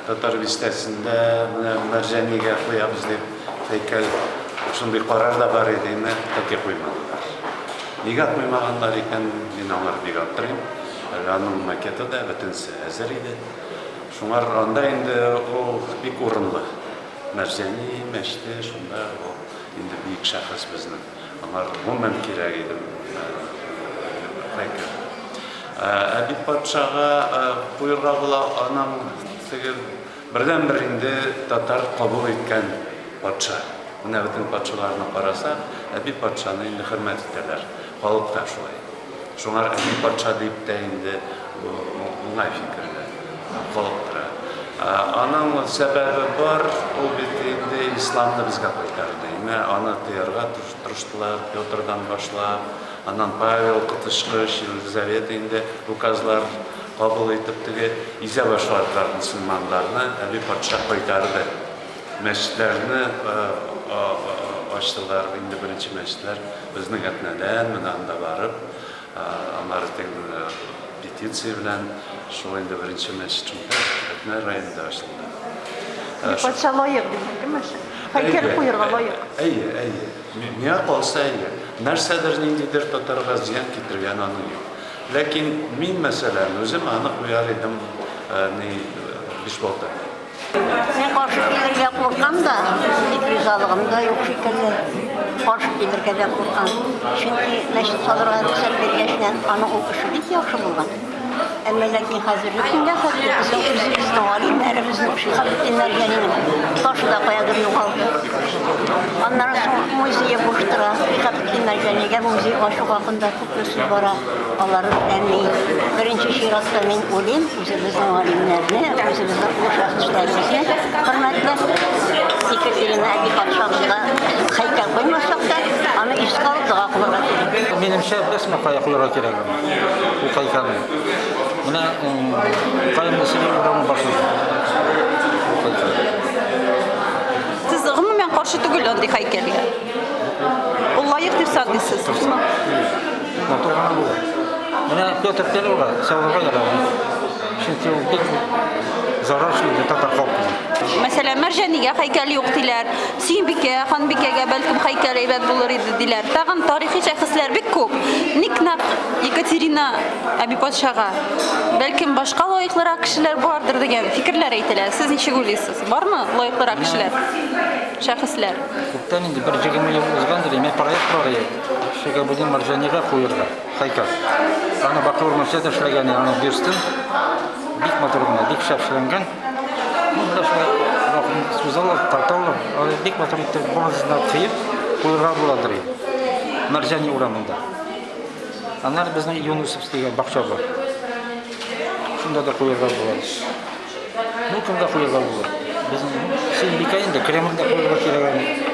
Татар бистәсендә менә Мәрҗанигә куябыз дип һәйкәл, шундый карар да бар иде, әмма тәки куймадылар. Нигә куймаганнар икән, мин аңар бик аптырыйм. Әле аның макеты да бөтенесе әзер иде. Шуңар анда инде ул бик урынлы. Мәрҗани мәчете шунда ул инде бөек шәхес безнең. Аңар гомумән кирәк иде һәйкәл. Әдип патшага куерга була, аның теге бердәнбер инде татар кабул иткән патша. Менә бөтен патшаларны карасак, Әдип патшаны инде хөрмәт итәләр. Халык та шулай. Шуңар Әдип патша дип тә инде уңай фикердә халык тора. Аның сәбәбе бар, ул бит инде исламны безгә кайтарды. Менә аны тыярга тырыштылар, Петрдан башлап, аннан Павел коточкыч, Елизавета инде указлар кабул итеп теге изә башладылар мөселманнарны, Әби патша кайтарды. Мәчетләрне ачтылар, инде беренче мәчетләр безнең Әтнәдән, менә анда барып, аннары теге петиция белән шул инде беренче мәчет шунда Әтнә районында ачылды. Патша лаек димәкме? Һәйкәл куерга лаек. Әйе, әйе. Миңа калса, әйе. Нәрсәдер, ниндидер татарга зыян китергән аның юк. Ләкин мин, мәсәлән, үзем аны куяр идем ни Бишбалтада. Мин каршы килергә куркам да, тик ризалыгым да юк шикелле. Каршы килергә дә куркам. Чөнки мәчет салырга рөхсәт биргәчнән, аның ул эше бик яхшы булган. Әмма ләкин хәзерге көнгә хәтле безнең үзебезнең галимнәребезнең Шиһабетдин Мәрҗанинең ташы да каядыр югалды. Аннары соң музее буш тора. Шиһабетдин Мәрҗанигә музей ачу хакында күпме сүз бара. Алары бетәми. Беренче чиратта мин уйлыйм, үзебезнең галимнәрне, үзебезнең олы шәхесләребезне хөрмәтләп, Екатерина әби патшабызга һәйкәл куймасак та, аны искә алып дога кылырга кирәк. Минемчә, беләсезме, кая куярга кирәк аны? Ул һәйкәлне. Менә Каюм Насыйри урамы башында. Ул һәйкәл. Сез гомумән каршы түгел андый һәйкәлгә? Ул лаек дип саныйсыз? Матур гына булыр. Менә Петр Первыйга салырга ярамый. Чөнки ул бик зарар эшләде татар халкына. Мәсәлән, Мәрҗанигә һәйкәл юк диләр. Сөембикә ханбикәгә бәлкем һәйкәл әйбәт булыр иде диләр. Тагын тарихи шәхесләр бик күп. Ник нәкъ Екатерина әби патшага? Бәлкем башка лаеклырак кешеләр бардыр дигән фикерләр әйтелә. Сез ничек уйлыйсыз? Бармы лаеклырак кешеләр? Шәхесләр? Күптән инде бер 20 ел узгандыр, мин проект бар иде. Шигабудин Мәрҗанига куерга һәйкәл. Аны Бакый Урманче да эшләгән, аның бюстын. Бик матур гына, бик шәп эшләнгән. Ну, менә шулай вакытын сузалар, тарталар. Аны бик матур итеп бронзадан кыеп куерга буладыр. Мәрҗани урамында. Аннары безнең Юнусов дигән бакча бар. Шунда да куерга була. Ну, кемгә куерга була? Безнең Сөембикә инде Кремльдә куерга кирәк аны.